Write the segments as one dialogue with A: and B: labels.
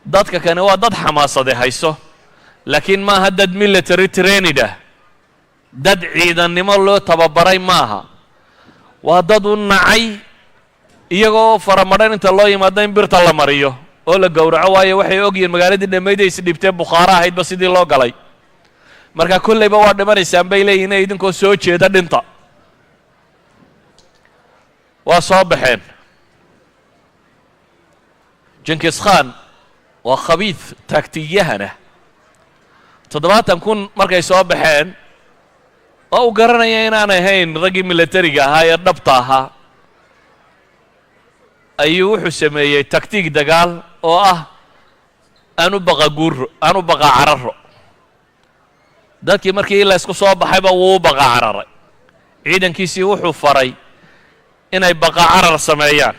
A: Dadka kani waa dad xamaasade hayso, laakiin maaha dad military trained ah, dad ciidannimo loo tababaray maaha. Waa dad u nacay iyagoo faramadhan inta loo yimaado in birta la mariyo oo la gowraco, waayo waxay ogyihiin magaaladii dhammayday isdhibtee Bukhaaro ahaydba sidii loo galay. Marka kollayba waa dhimanaysaan, bay leeyihin, idinkoo soo jeeda dhinta. Waa soo baxeen. Jenkis Khan waa khabiid taagtiyahana. 70,000 markay soo baxeen oo uu garanaya inaan ahayn raggii militariga ahaa ee dhabta ahaa, ayuu wuxuu sameeyey taktiig dagaal oo ah aanu baqa guuro, aanu baqa cararo. Dadkii markii la ysku soo baxayba wuu u baqa cararay. Ciidankiisii wuxuu faray inay baqa carar sameeyaan.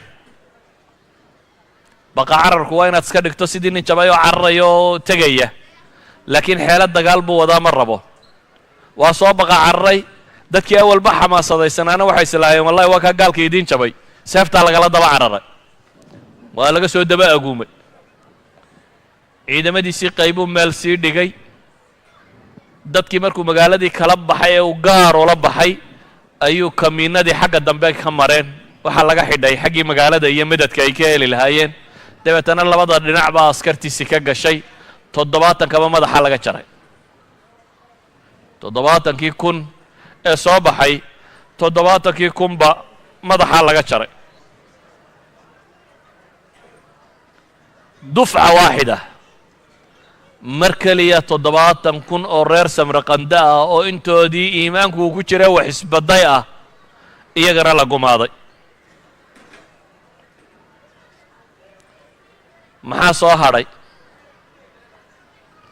A: Baqa cararku waa inaad iska dhigto sidii nin jabay oo cararaya oo tegaya, laakiin xeelad dagaal buu wadaa, ma rabo. Waa soo baqa cararay. Dadkii awalba xamaasadaysanaana waxay islaahayeen, "Wallahi waa kaa gaalka idiin jabay." Seeftaa lagala daba cararay, waa laga soo daba aguumay. Ciidamadiisii qaybuu meel sii dhigay. Dadkii markuu magaaladii kala baxay ee uu gaar ula baxay ayuu kamiinadii xagga dambe ka mareen. Waxaa laga xidhay xaggii magaalada iyo madadka ay ka heli lahaayeen. Dabeetana labada dhinac baa askartiisii ka gashay. 70kaba madaxa laga jaray. 70kii kun ee soo baxay, 70kii kunba madaxa laga jaray dufca waaxida, mar keliya. 70,000 oo reer Samraqanda ah oo intoodii iimaanku uu ku jira wax isbaday ah, iyagana la gumaaday. Maxaa soo hadhay?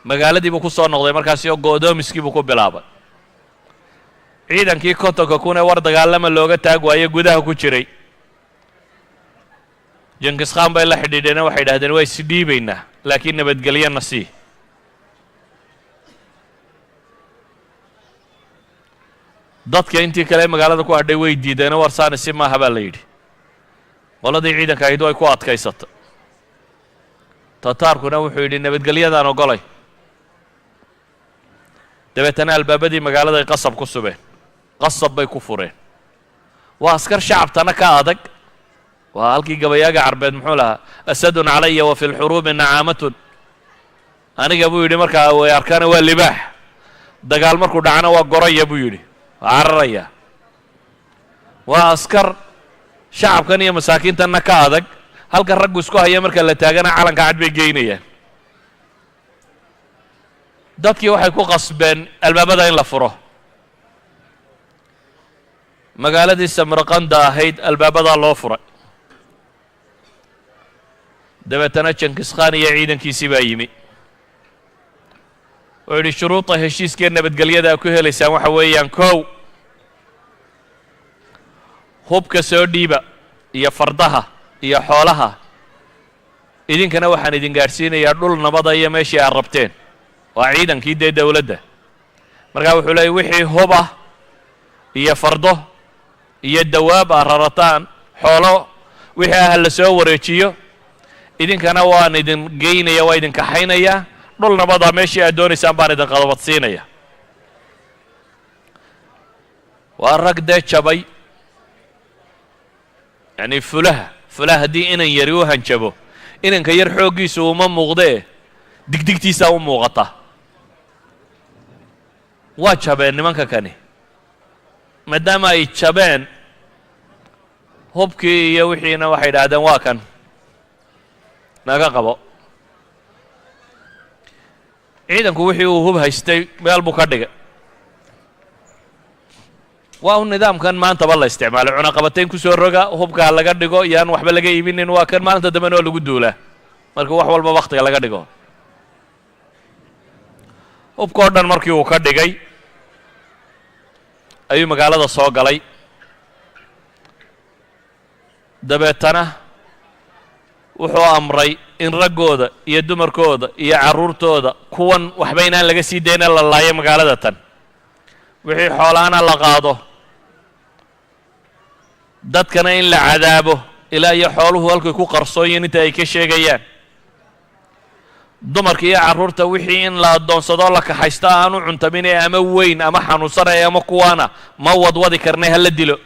A: Magaaladii buu ku soo noqday markaasi oo go'doomiskii buu ku bilaabay. Ciidankii 50ka kun ee war dagaalama looga taag waaye gudaha ku jiray, Jenkis Khan bay la xidhiidheena. Waxay idhahdeen, "Waa isdhiibaynaa, laakiin nabadgelyana sii." Dadka intii kale magaalada ku hadhay way diideenoo, "War saani si maaha," baa la yidhi. Qoladii ciidanka ahayd way ku adkaysata. Tataarkuna wuxuu yidhi, "Nabadgelyadaan ogolay." Dabeetana albaabadii magaalada ay qasab ku subeen, qasab bay ku fureen. Waa askar shacabtana ka adag. Waa halkii gabayaaga Carbeed muxuu lahaa? "Asadun calaya wa fi lxuruubi nacaamatun." Aniga, buu yidhi, markaa way arkaana waa libaax, dagaal markuu dhacana waa goraya, buu yidhi, waa cararaya. Waa askar shacabkan iyo masaakiintanna ka adag. Halka raggu isku haya marka la taagana calanka cad bay geynayaan. Dadkii waxay ku qasbeen albaabada in la furo. Magaaladii Samarqanda ahayd albaabadaa loo furay. Dabeetana Jenkis Khan iyo ciidankiisii baa yimi. Wuxuu yidhi, "Shuruuda heshiiskee nabadgelyada a ku helaysaan waxa weeyaan: kow, hubka soo dhiiba iyo fardaha iyo xoolaha. Idinkana waxaan idin gaadhsiinayaa dhul nabada iyo meeshii aad rabteen." Waa ciidankii dee dowladda. Markaa wuxuu leeyay, "Wixii hub ah iyo fardo iyo dawaab aad rarataan, xoolo wixii ah la soo wareejiyo. Idinkana waan idin geynaya, waa idin kaxaynayaa dhul nabada, meeshii aad doonaysaan baan idin qadobadsiinaya." Waa rag dee jabay. Yacni fulaha fulaha haddii inan yari u hanjabo, inanka yar xooggiisu uma muuqdee, digdigtiisaa u muuqata. Waa jabeen nimanka kani. Maadaama ay jabeen, hubkii iyo wixiina waxay idhaahdeen, "Waa kan, naga qabo." Ciidanku wixii uu hub haystay meel buu ka dhigay. Waa un nidaamkan maantaba la isticmaalay: cunaqabatayn ku soo roga, hubka ha laga dhigo, yaan waxba laga iibinin. Waa kan maalinta dambena oo lagu duulaa marka wax walba wakhtiga laga dhigo. Hubka oo dhan markii uu ka dhigay ayuu magaalada soo galay. Dabeetana wuxuu amray in raggooda iyo dumarkooda iyo carruurtooda kuwan waxba inaan laga sii dayna, la laayo magaalada tan, wixii xoolaana la qaado, dadkana in la cadaabo ilaa iyo xooluhu halkay ku qarsoonyiin inta ay ka sheegayaan. Dumarka iyo carruurta wixii in la addoonsadoo la kaxaysto aanu cuntaminee ama weyn ama xanuunsanaya ama kuwaana ma wadwadi karnay, ha la dilo.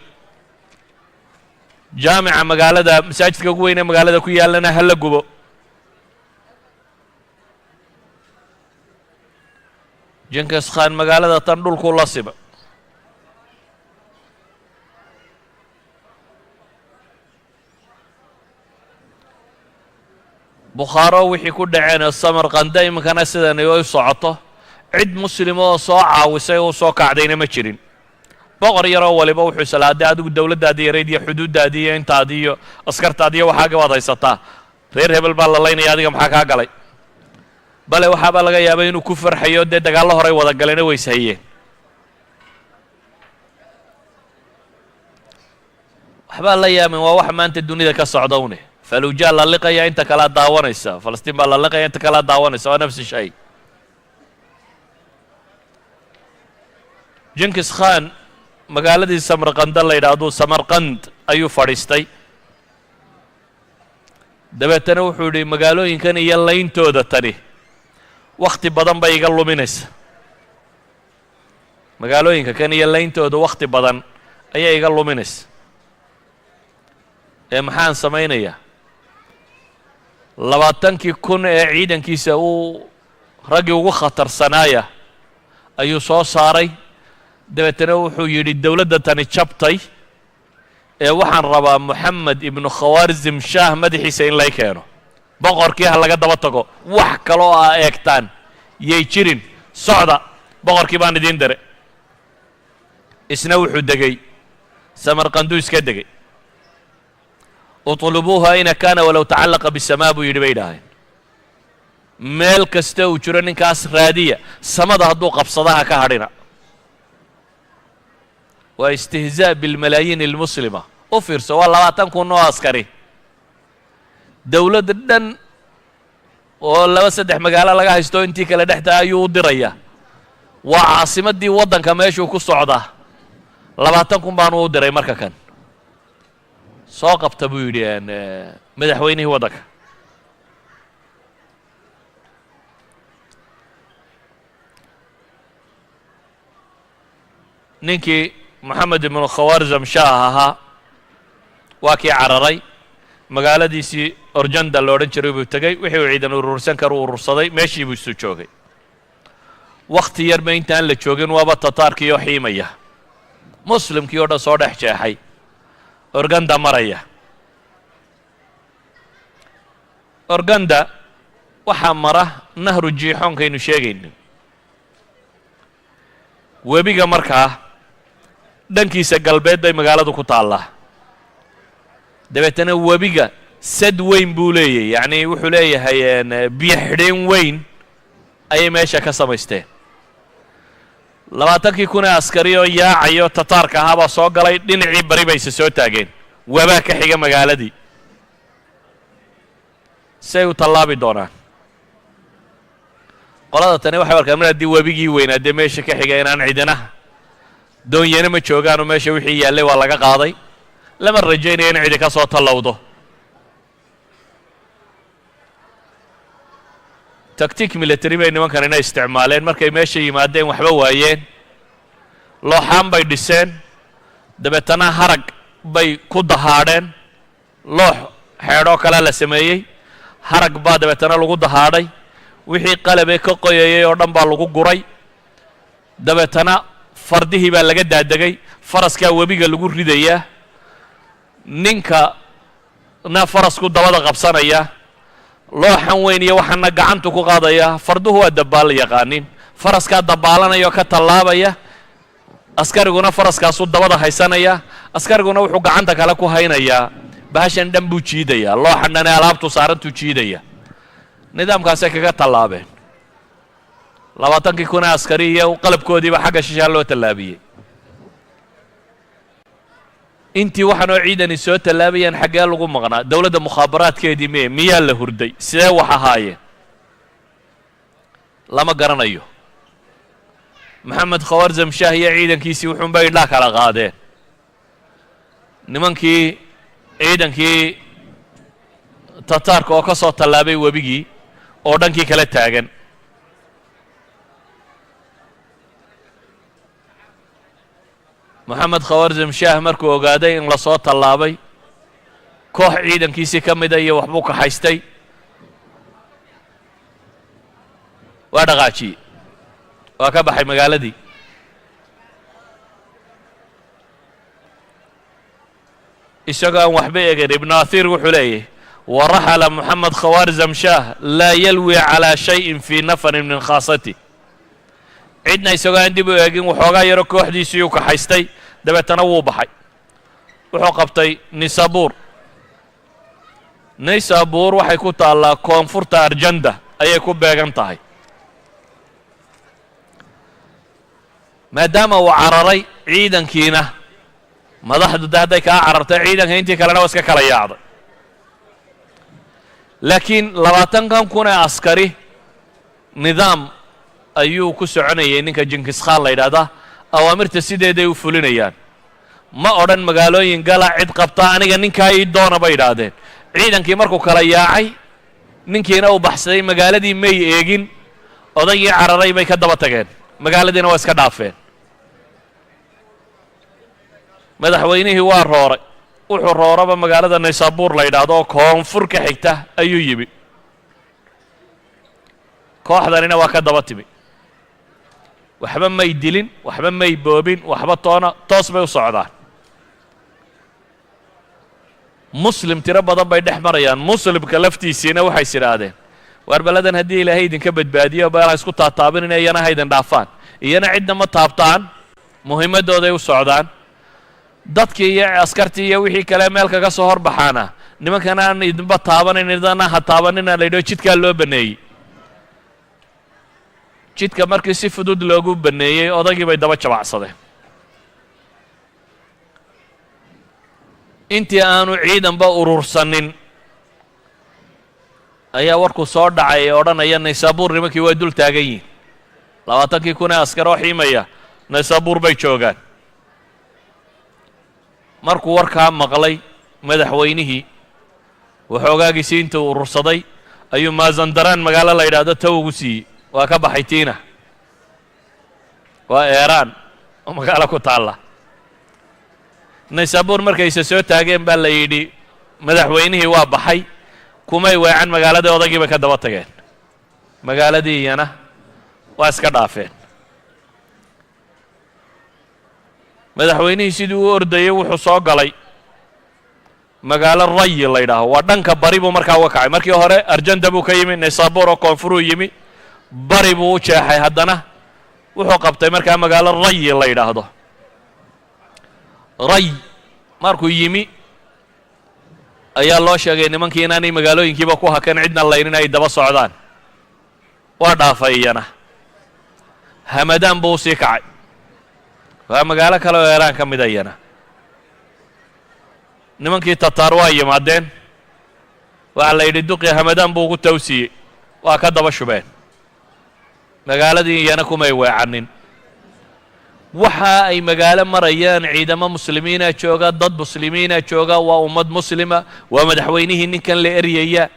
A: Jaamica magaalada, masaajidka ugu weyn ee magaalada ku yaallana ha la gubo. Jinkis Khan magaalada tan dhulkuu la siba. Bukhaaro wixii ku dhaceen, Samarqanda iminkana sidani u socoto, cid muslima oo soo caawisay oo u soo kacdayna ma jirin. Boqor yaroo waliba wuxuu islaa dee adigu dowladdaadii yarayd iyo xuduuddaadii iyo intaadii iyo askartaadii iyo waxaaga baad haysataa, reer hebel baa la laynaya, adiga maxaa kaa galay? Bale waxaabaa laga yaabay inuu ku farxayo, dee dagaallo horay wada galeena wayshayeen. Waxbaa la yaabin, waa wax maanta dunida ka socda une. Faluujaa la liqaya, inta kalea daawanaysa. Falastiin baa la liqaya, inta kalea daawanaysa. Waa nafsi shay. Jinkis Khan magaaladii Samarqanda la yidhaahdo, Samarqand, ayuu fadhiistay. Dabeetana wuxuu yidhi, magaalooyinkan iyo layntooda tani wakhti badan bay iga luminaysa, magaalooyinka kan iyo layntooda wakhti badan ayay iga luminaysa, ee maxaan samaynayaa? 20,000 ee ciidankiisa uu raggii ugu khatarsanaaya ayuu soo saaray. Dabeetana wuxuu yidhi, dowladda tani jabtay ee waxaan rabaa Moxamed ibnu Khawaarzim Shaah madaxiisa in lay keeno, boqorkii ha laga daba tago, wax kaloo aa eegtaan yay jirin, socda, boqorkii baan idiin dire. Isna wuxuu degay Samarqanduu iska degay. Utlubuuha ayna kaana walow tacallaqa bisamaa, buu yidhi, bay idhaaheen. Meel kasta uu jiro ninkaas raadiya, samada hadduu qabsadaha ka hadhina. Waa istihzaa bilmalaayiin almuslima. U fiirso, waa 20,000 oo askari, dowladda dhan oo laba saddex magaalo laga haysto intii kale dhextaa ayuu u diraya. Waa caasimaddii waddanka meeshuu ku socdaa. 20,000 baanu u diray. Marka kan soo qabta, buu yidhi madaxweynihii waddanka. Ninkii Moxamed ibnu Khawaarzam Shaah ahaa waa kii cararay, magaaladiisii Orjanda la odhan jiray buu tegey. Wixii uu ciidan urursan karu urursaday, meeshii buu isu joogay. Wakhti yarba intaan la joogin waaba tataarkii oo xiimaya, muslimkii oo dhan soo dhex jeexay, Organda maraya. Organda waxaa mara nahru Jiixoonkaynu sheegayno, webiga markaa dhankiisa galbeed bay magaaladu ku taallaa. Dabeetana webiga sad weyn buu leeyahy, yacnii wuxuu leeyahay biyo xidheen weyn ayay meesha ka samaysteen. 20,000 ee askari oo yaacayo tataarka ahaa baa soo galay, dhinacii bari bayse soo taageen. Webaa ka xiga magaaladii, say u tallaabi doonaan? Qolada tani waxay arkaan mar haddii webigii weynaa dee meesha ka xiga inaan cidina doonyana ma joogaanoo meesha wixii yaallay waa laga qaaday, lama rajaynayo in cidi ka soo tallowdo. Tactic military bay nimankanina isticmaaleen. Markay meesha yimaadeen waxba waayeen, looxaan bay dhiseen, dabeetana harag bay ku dahaadheen. Loox xeedhoo kalea la sameeyey, harag baa dabeetana lagu dahaadhay, wixii qalabee ka qoyayay oo dhan baa lagu guray. Dabeetana fardihii baa laga daadegay, faraskaa webiga lagu ridayaa, ninka na farasku dabada qabsanaya, looxan weyn iyo waxaana gacantu ku qaadaya. Farduhu waa dabbaal yaqaanin, faraskaa dabbaalanaya oo ka tallaabaya, askariguna faraskaasuu dabada haysanaya, askariguna wuxuu gacanta kale ku haynayaa bahashan dhan buu jiidayaa, looxan dhan ee alaabtu saarantuu jiidaya. Nidaamkaasay kaga tallaabeen. 20,000 ee askari iyo qalabkoodiiba xagga shishaa loo tallaabiyey. Intii waxaanoo ciidani soo tallaabayaan xaggee lagu maqnaa? Dowladda mukhaabaraadkeedii miye? Miyaa la hurday? Sidee wax ahaayeen? Lama garanayo. Maxamed Khawarzam Shaah iyo ciidankiisii wuxuunbay idhaa kala qaadeen. Nimankii ciidankii tataarka oo ka soo tallaabay webigii Oo dhankii kala taagan. Moxamed Khawarzim Shaah markuu ogaaday in lasoo tallaabay, koox ciidankiisii ka mida iyo waxbuu kaxaystay, waa dhaqaajiyey, waa ka baxay magaaladii. Isagoo aan waxba egin. Ibnu Athiir wuxuu leeyahy: waraxala Moxamed Khawaarzam Shaah laa yalwi calaa shayin fii nafarin min khaasati. Cidna isagoo aan dib u eegin, waxoogaa yaro kooxdiisii u kaxaystay, dabeetana wuu baxay. Wuxuu qabtay Nisabuur. Nisabuur waxay ku taallaa koonfurta Arjanda ayay ku beegan tahay. Maadaama uu cararay ciidankiina, madaxdu de hadday kaa carartay, ciidanka intii kalena waa iska kala yaacday. Laakiin 20-kan kun ee askari nidaam ayuu ku soconayay. Ninka Jinkiskhaan la yidhaahdaa awaamirta sideeday u fulinayaan. Ma odhan magaalooyin gala, cid qabta, aniga ninkaa ii doona bay idhaahdeen. Ciidankii markuu kala yaacay, ninkiina uu baxsaday, magaaladii may eegin. Odaygii cararay bay ka daba tageen, magaaladiina waa iska dhaafeen. Madaxweynihii waa rooray. Wuxuu rooraba magaalada Naysaabuur la yidhaahdo oo koonfur ka xigta ayuu yimi. Kooxdanina waa ka daba timi. Waxba may dilin, waxba may boobin, waxba toona. Toos bay u socdaan. Muslim tiro badan bay dhex marayaan. Muslimka laftiisiina waxay is idhaahdeen: waar baladan haddii Ilaahay idinka badbaadiyo, bal ha isku taataabinina, iyana ha idin dhaafaan. Iyana cidna ma taabtaan, muhiimaddooday u socdaan. Dadkii iyo askartii iyo wixii kale meel kaga soo horbaxaana, nimankan aan idinba taabanayn, idana ha taabanina la yidhaho. Jidkaa loo baneeyey. Jidka markii si fudud loogu baneeyey, odaygii bay daba jabacsadeen. Intii aanu ciidanba urursanin ayaa warku soo dhacay ee odhanaya Naysaabuur nimankii waa dul taagan yihin. 20-kii kun ee askar oo xiimaya Naysaabuur bay joogaan. Markuu warkaa maqlay madaxweynihii, waxoogaagiisii intuu urursaday ayuu Maazandaraan magaalo la yidhaahdo taw ugu siiyey. Waa ka baxay tiina, waa Eeraan oo magaalo ku taalla. Naysaabuur markayse soo taageen baa la yidhi madaxweynihii waa baxay. Kumay weecan magaaladii, odaygii bay ka daba tageen. Magaaladii iyana waa iska dhaafeen. Madaxweynihii sidii u ordayey wuxuu soo galay magaalo Rayi la yidhaaho. Waa dhanka bari buu markaa uga kacay. Markii hore Arjanda buu ka yimi, Naysaabuur oo koonfuruu yimi, bari buu u jeexay. Haddana wuxuu qabtay markaa magaalo Rayi la yidhaahdo. Ray markuu yimi ayaa loo sheegay nimankii inaanay magaalooyinkiiba ku hakan, cidna laynin, ay daba socdaan. Waa dhaafay iyana, Hamadaan buu usii kacay. Waa magaalo kale oo Eeraan ka mida iyana. Nimankii Tataar waa yimaadeen. Waxaa la yidhi duqi Hamadaan buu ugu tawsiiyey. Waa ka daba shubeen magaaladii, iyana kumay weecanin. Waxa ay magaalo marayaan ciidamo muslimiina jooga, dad muslimiina jooga, waa ummad muslima, waa madaxweynihii ninkan la eryaya.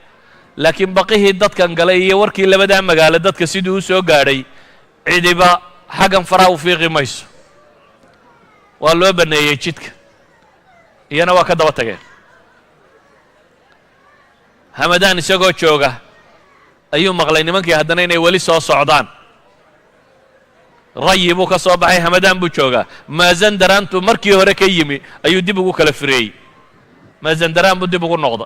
A: Laakiin baqihii dadkan galay iyo warkii labadaa magaalo dadka siduu u soo gaadhay, cidiba xaggan faraha u fiiqi mayso. Waa loo banneeyey jidka, iyana waa ka daba tageen. Hamadaan isagoo jooga ayuu maqlay nimankii haddana inay weli soo socdaan. Rayi buu ka soo baxay, Hamadaan buu joogaa. Maazandaraantu markii hore ka yimi ayuu dib ugu kala fireeyey. Maazandaraan buu dib ugu noqda,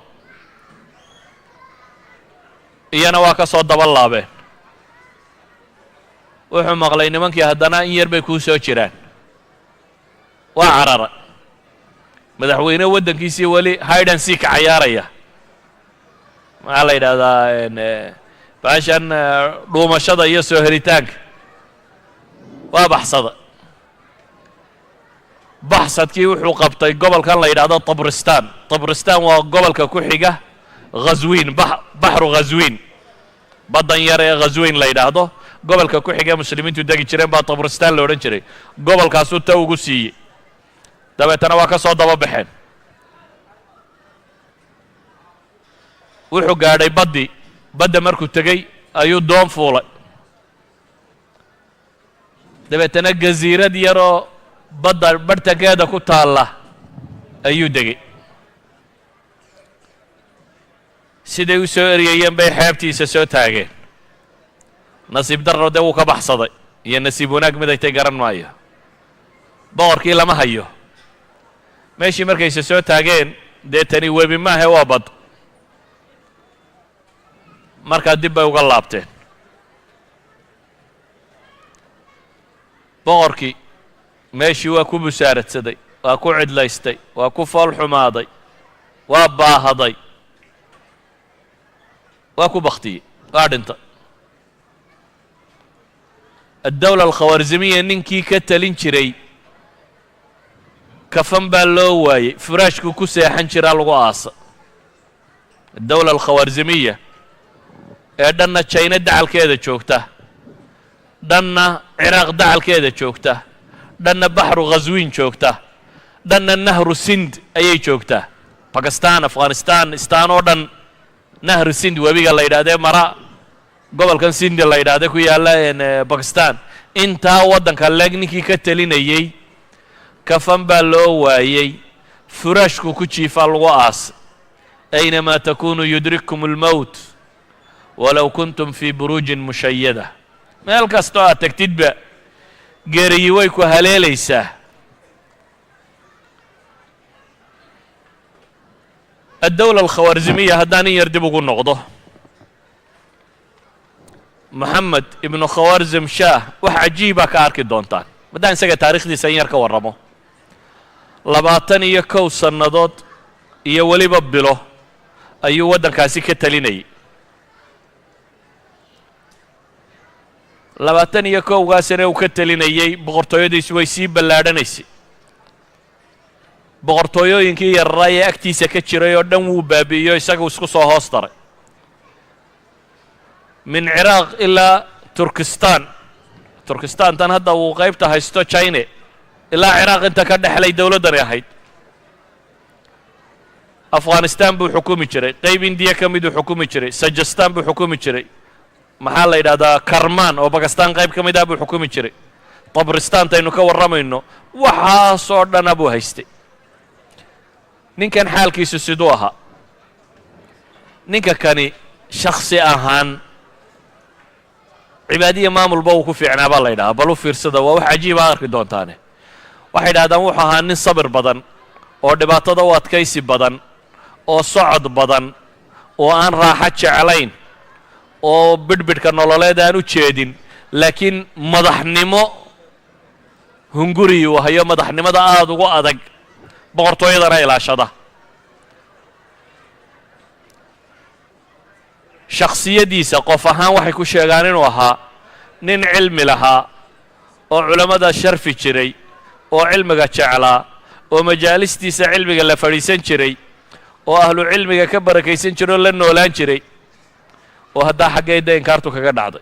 A: iyana waa ka soo daba laabeen. Wuxuu maqlay nimankii haddana in yar bay kuu soo jiraan. Waa carara madaxweyne waddankiisii weli hide and seek cayaaraya. Maxaa la yidhaahdaa baashan dhuumashada iyo soo helitaanka? Waa baxsada. Baxsadkii wuxuu qabtay gobolkan la yidhahdo Tabristan. Tabristan waa gobolka ku xiga Khaswiin, Baxru Khaswiin, baddan yar ee Khaswiin la yidhaahdo. Gobolka ku xiga muslimiintu degi jireen baa Tabristan la odhan jiray. Gobolkaasuu ta ugu siiyey, dabeetana waa ka soo daba baxeen. Wuxuu gaadhay baddii. Badda markuu tegey ayuu doon fuulay, dabeetana gasiirad yaroo badda barhtankeeda ku taalla ayuu degay. Siday u soo eryayeen bay xeebtiisa soo taageen. Nasiib darro dee wuu ka baxsaday, iyo nasiib wanaag mid ay tay garan maayo. Boqorkii lama hayo. Meeshii markayse soo taageen, dee tani webi maahe, waa bad. Markaa dib bay uga laabteen. Boqorkii meeshii waa ku busaaradsaday, waa ku cidlaystay, waa ku fool xumaaday, waa baahaday, waa ku bakhtiyey, waa dhintay. Addawla alkhawarzimiya ninkii ka talin jiray kafan baa loo waayey, furaashkuu ku seexan jiraa lagu aasa. Addawla alkhawarzimiya ee dhanna Jayna dacalkeeda joogta, dhanna Ciraaq dacalkeeda joogta, dhanna Baxru Khaswiin joogta, dhanna Nahru Sind ayay joogtaa, Bakistan, Afghanistan, istaan oo dhan. Nahru Sind webiga la yidhahdee mara gobolkan Sindi la yidhahde ku yaalla Bakistan, intaa waddanka leeg ninkii ka telinayey kafan baa loo waayey, furaashku ku jiifaa lagu aasay. Aynamaa takunuu yudrikkum almowt walow kuntum fii buruujin mushayada. Meel kastoo aad tagtidba geeriyi way ku haleelaysaa. Addawla alkhawaarzimiya haddaan in yar dib ugu noqdo, Moxamed ibnu Khawarzim Shaah wax cajiibaa ka arki doontaan haddaan isaga taarikhdiisa in yar ka warramo. 21 sannadood iyo weliba bilo ayuu waddankaasi ka talinayay. 21-gaasina uu ka telinayey, boqortooyadiisu way sii ballaadhanaysay. Boqortooyooyinkii yararaa ee agtiisa ka jiray oo dhan wuu baabi'iyo, isagu isku soo hoos daray, min Ciraaq ilaa Turkistan. Turkistan tan hadda uu qaybta haysto China ilaa Ciraaq inta ka dhexlay dowladdani ahayd. Afghanistan buu xukumi jiray, qayb Indiya ka miduu xukumi jiray, Sajastan buu xukumi jiray, maxaa la yidhahdaa, Karman oo Bakistan qayb ka mid ah buu xukumi jiray, Tabristaantaynu ka warramayno, waxaasoo dhana buu haystay. Ninkan xaalkiisu siduu ahaa? Ninka kani shakhsi ahaan cibaadiya maamulba uu ku fiicnaa baa la yidhahaa. Bal u fiirsada, waa wax cajiiba, arki doontaane. Waxay yidhahdaan wuxuu ahaa nin sabir badan oo dhibaatada u adkaysi badan oo socod badan oo aan raaxo jeclayn oo bidhbidhka nololeed aan u jeedin, laakiin madaxnimo hunguriyi uu hayo, madaxnimada aada ugu adag, boqortooyadana ilaashada. Shakhsiyadiisa qof ahaan waxay ku sheegaan inuu ahaa nin cilmi lahaa oo culammada sharfi jiray oo cilmiga jeclaa oo majaalistiisa cilmiga la fadhiisan jiray oo ahlu cilmiga ka barakaysan jiray oo la noolaan jiray, oo haddaa xaggeedda inkaartu kaga dhacday.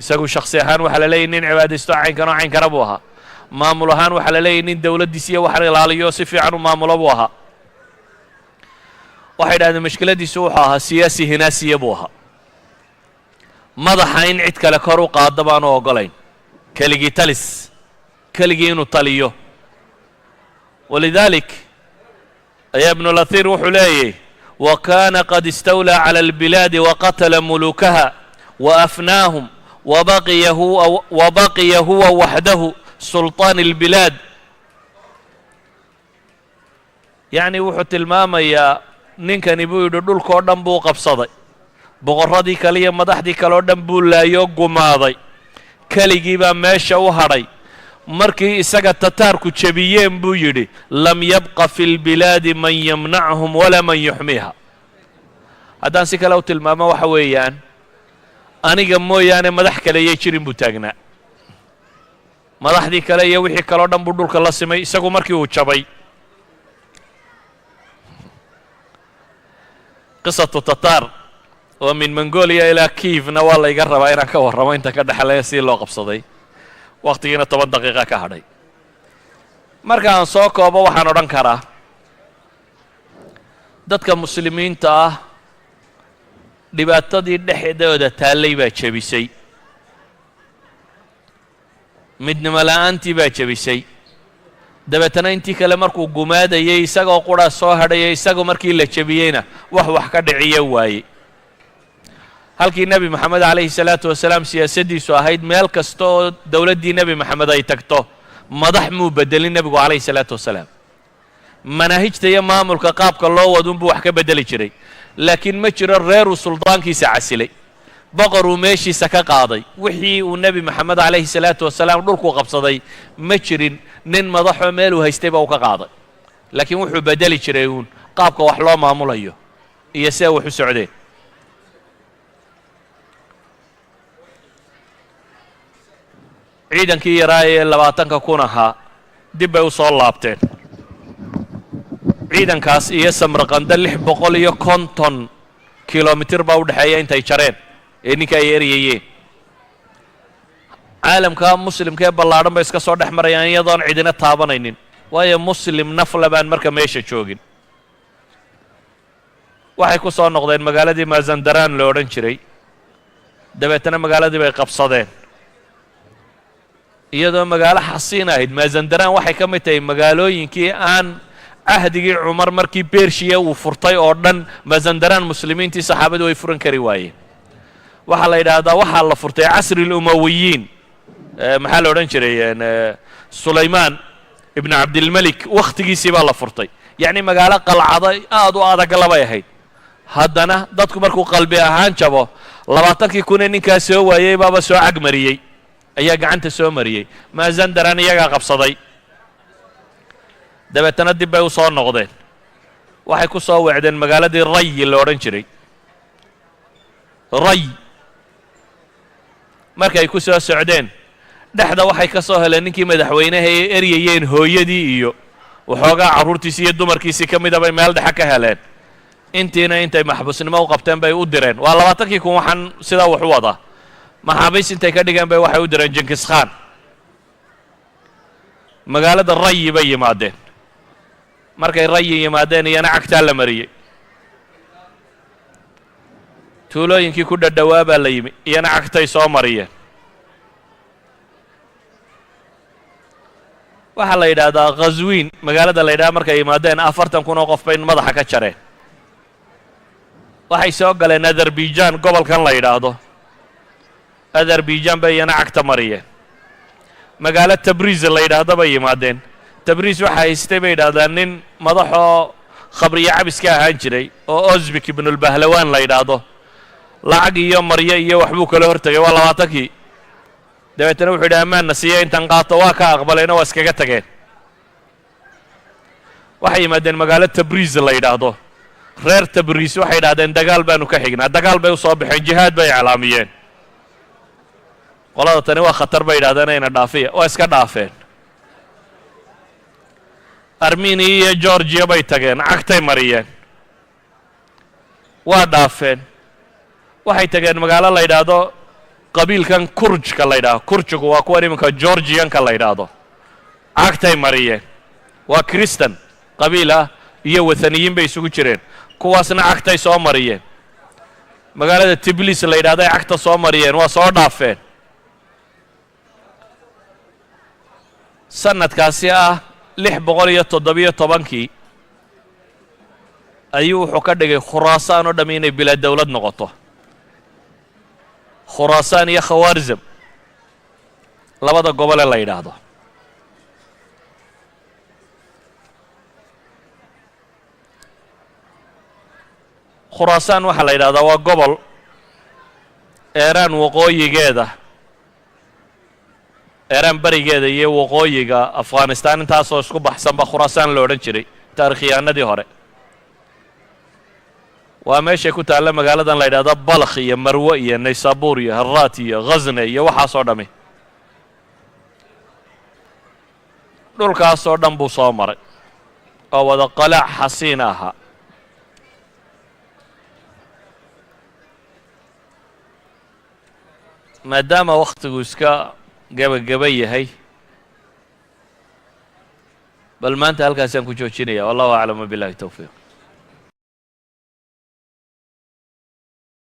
A: Isagu shakhsi ahaan waxaa la leeyahy nin cibaadaysto caynkan oo caynkana buu ahaa. Maamul ahaan waxaa la leeyahy nin dowladdiisa iyo waxan ilaaliyo si fiican u maamulo buu ahaa. Waxay idhahdeen mashkiladiisu wuxuu ahaa siyaasi hinaasiya buu ahaa, madaxa in cid kale kor u qaado baanu oggolayn, keligii talis, keligii inuu taliyo. Walidaalik ayaa Ibnulathiir wuxuu leeyay: wa kaana qad istawlaa cala albilaadi waqatala muluukaha wa afnaahum wabaqiya huwa waxdahu sulطaan اlbilaad. Yacni wuxuu tilmaamayaa ninkani, buu yidhi, dhulkoo dhan buu qabsaday, boqorradii kale iyo madaxdii kale oo dhan buu laayoo gumaaday, keligii baa meesha u hadhay. Markii isaga Tataarku jebiyeen, buu yidhi, lam yabqa fi lbilaadi man yamnachum walaa man yuxmiiha. Haddaan si kale u tilmaamo, waxa weeyaan aniga mooyaane madax kale yay jirin buu taagnaa. Madaxdii kale iyo wixii kaleo dhan buu dhulka la simay isagu markii uu jabay. Qisatu Tataar oo min Mongolia ilaa Kiivna waa layga rabaa inaan ka warramo inta ka dhexlaya si loo qabsaday. Wakhtigiina 10 daqiiqa ka hadhay. Marka aan soo koobo, waxaan odhan karaa dadka muslimiinta ah Dhibaatadii dhexdooda taallay baa jebisay, midnimo la'aantii baa jebisay. Dabeetana intii kale markuu gumaadayay, isagoo qura soo hadhayay. Isagu markii la jebiyeyna wax ka dhiciyo waayey. Halkii Nebi Moxamed calayhi salaatu wasalaam siyaasaddiisu ahayd meel kasta oo dowladdii Nebi Moxamed ay tagto, madax muu bedelin nebigu calayhi salaatu wasalaam. Manaahijta iyo maamulka qaabka loo wadunbuu wax ka beddeli jiray, laakiin ma jiro reeruu suldaankiisa casilay, boqoruu meeshiisa ka qaaday. Wixii uu Nebi Moxamed calayhi salaatu wasalaam dhulku qabsaday, ma jirin nin madaxoo meeluu haystay ba uu ka qaaday, laakiin wuxuu beddeli jiray uun qaabka wax loo maamulayo iyo see wax u socdeen. Ciidankii yaraa ee 20,000 ahaa dib bay u soo laabteen. Ciidankaas iyo Samarqanda 650 kilomitir baa u dhexeeya intay jareen ee ninka ay eryayeen. Caalamka muslimka ee ballaadhan bay iska soo dhex marayaan iyadoon cidina taabanaynin, waayo muslim nafla baan marka meesha joogin. Waxay ku soo noqdeen magaaladii Mazandaraan lo odhan jiray. Dabeetana magaaladii bay qabsadeen, iyadoo magaalo xasiin ahayd. Mazandaraan waxay ka mid tahay magaalooyinkii aan cahdigii Cumar markii Bershiya uu furtay oo dhan, Mazandaraan muslimiintii saxaabadu way furan kari waayeen. Waxaa la yidhaahdaa waxaa la furtay casri lumawiyiin, maxaa la odhan jiray, Sulaymaan ibnu Cabdilmelik wakhtigiisii baa la furtay. Yacni magaalo qalcada aad u adag labay ahayd. Haddana dadku markuu qalbi ahaan jabo, 20,000 ee ninkaa soo waayey baaba soo cagmariyey, ayaa gacanta soo mariyey. Mazandaran iyagaa qabsaday. Dabeetana dib bay u soo noqdeen. Waxay ku soo weecdeen magaaladii Rayi la odhan jiray. Ray markay ku soo socdeen, dhexda waxay ka soo heleen ninkii madaxweynaha ee eryayeen, hooyadii iyo waxoogaa carruurtiisii iyo dumarkiisii ka mida bay meel dhexe ka heleen. Intiina intay maxbuusnimo u qabteen bay u direen. Waa 20,000. Waxaan sidaa wax u wadaa, maxaabiis intay ka dhigeen bay waxay u direen Jinkis Khan. Magaalada Rayi bay yimaadeen. Markay Rayi yimaadeen, iyana cagtaa la mariyey. Tuulooyinkii ku dhadhowaa baa la yimi, iyana cagtay soo mariyeen. Waxaa la yidhaahdaa Khaswiin magaalada la yidhahda markay yimaadeen, 40,000 oo qof bay madaxa ka jareen. Waxay soo galeen Azerbaijan, gobolkan la yidhaahdo Azerbaijan bay iyana cagta mariyeen. Magaalo Tabriiz la yidhaahdo bay yimaadeen. Tabriiz waxaa haystay, bay yidhahdaan, nin madaxoo khabriyo cabiska ahaan jiray oo Osbik ibnulbahlawaan la yidhaahdo. Lacag iyo maryo iyo waxbuu kala hortegay. Waa 20kii. Dabeetana wuxuu yidhi, "Ammaanna siiya intan qaato." Waa ka aqbaleyna, waa iskaga tageen. Waxay yimaadeen magaalo Tabriiz la yidhaahdo. Reer Tabriis waxay yidhahdeen, "Dagaal baanu ka xignaa." Dagaal bay u soo baxeen, jihaad bay iclaamiyeen. "Qolada tani waa khatar," bay yidhahdeen, "ayna dhaafiya." Waa iska dhaafeen. Armeniya iyo Georgiya bay tageen, cagtay mariyeen, waa dhaafeen. Waxay tageen magaalo la yidhaahdo qabiilkan Kurjka la yidhahdo. Kurjigu waa kuwan iminka Georgiyanka la yidhaahdo. Cagtay mariyeen. Waa Christan qabiil ah iyo wathaniyiin bay isugu jireen. Kuwaasna cagtay soo mariyeen. Magaalada Tiblis la yidhahdo ay cagta soo mariyeen, waa soo dhaafeen. Sanadkaasi ah 617kii ayuu wuxuu ka dhigay Khuraasaan oo dham inay bilaa dowlad noqoto, Khuraasaan iyo Khawaarzam labada gobole la yidhaahdo. Khuraasaan waxaa la yidhahdaa waa gobol Eeraan waqooyigeeda, Eeraan berigeeda iyo waqooyiga Afghanistaan, intaasoo isku baxsan ba Khuraasaan la odhan jiray taarikhyahanadii hore. Waa meeshay ku taalla magaaladan la yidhahdo Balkh iyo Marwe iyo Naysabur iyo Haraat iyo Khasne iyo waxaasoo dhami. Dhulkaasoo dhan buu soo maray oo wada qalaac xasiina ahaa. Maadaama wakhtigu iska gebageba yahay, bal maanta halkaasaan ku joojinaya. Wallahu aclam, wabillahi towfiiq.